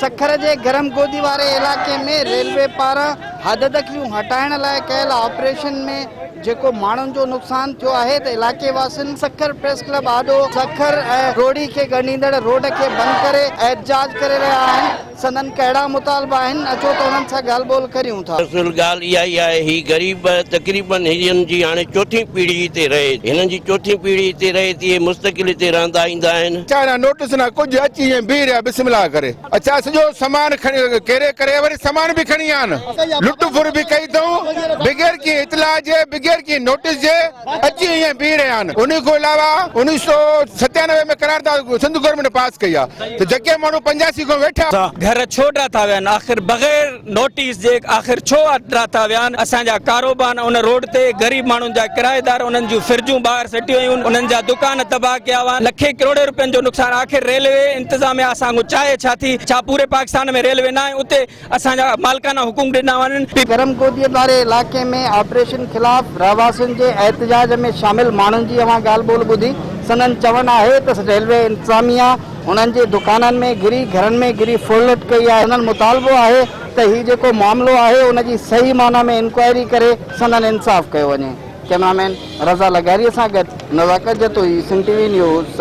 سکر جي گرم گودي واري علائقي ۾ ريلوي پاران حددخليون هٽائڻ لاء ڪيل آپريشن ۾ جيڪو ماڻهن جو نقصان ٿيو آهي ته علائقي واسين سکر پريس ڪلب آڏو سکر ۽ روهڙي کي ڳنڍيندڙ روڊ کي بند ڪري احتجاج ڪري رهيا آهن. سندن ڪهڙا مطالبا آهن، اچو ته انهن سان ڳالهه ٻولهه ڪريون ٿا. اصل ڳالهه اها ئي آهي هي غريب تقريبن هنن جي هاڻي چوٿين پيڙهي هتي رهي ٿي هنن جي چوٿين پيڙهي هتي رهي ٿي اهي مستقل هتي رهندا ايندا آهن. اڇا نه نوٽس نه ڪجهه اچي ائين بيهي رهيا بسم الله ڪري اڇا سڄو سامان کڻي ڪيري ڪري وري سامان به کڻي آيا آهن لٽ ڦر به ڪئي اٿئون بغير ڪنهن اطلاع جي بغير ڪنهن نوٽس جي اچي ائين بيهي رهيا آهن انهي کان علاوه اڻويهه سو ستيانوي ۾ قرارداد سنڌ گورنمينٽ پاس ڪئي آهي ته جيڪي ماڻهو پنجاسي کان ويٺا گهر ڇو ڊاٿا ويا آهن آخر بغير نوٽيس جي آخر ڇو ڊاٿا ويا آهن اسان جا ڪاروبان ان روڊ تي غريب ماڻهن جا ڪرائيدار انهن جون فرجون ٻاهر سٽيون ويون انهن جا دڪان تباهه ڪيا ويا لکين ڪروڙين روپين جو نقصان آخر ريلوي انتظاميا اسان کان چاهي ڇا ٿي ڇا پوري پاڪستان ۾ ريلوي ناهي اتي اسان جا مالڪانا حقوق ڏنا وڃن. گرم گوديء واري علائقي ۾ آپريشن خلاف رهواسين جي احتجاج ۾ شامل ماڻهن جي اوهان ڳالهه ٻولهه ٻڌي، سندن چوڻ آهي ته ريلوي انتظاميا انهن جي دڪانن ۾ گهري گهرن ۾ گهري ڦرلٽ ڪئي آهي، سندن مطالبو آهي ته هي جيڪو معاملو آهي ان جي صحيح معنيٰ ۾ انڪوائري ڪري سندن انصاف ڪيو وڃي. ڪئميرا مين رضا لغاري سان گڏ Nazakat Jatoi, Sindh T V news.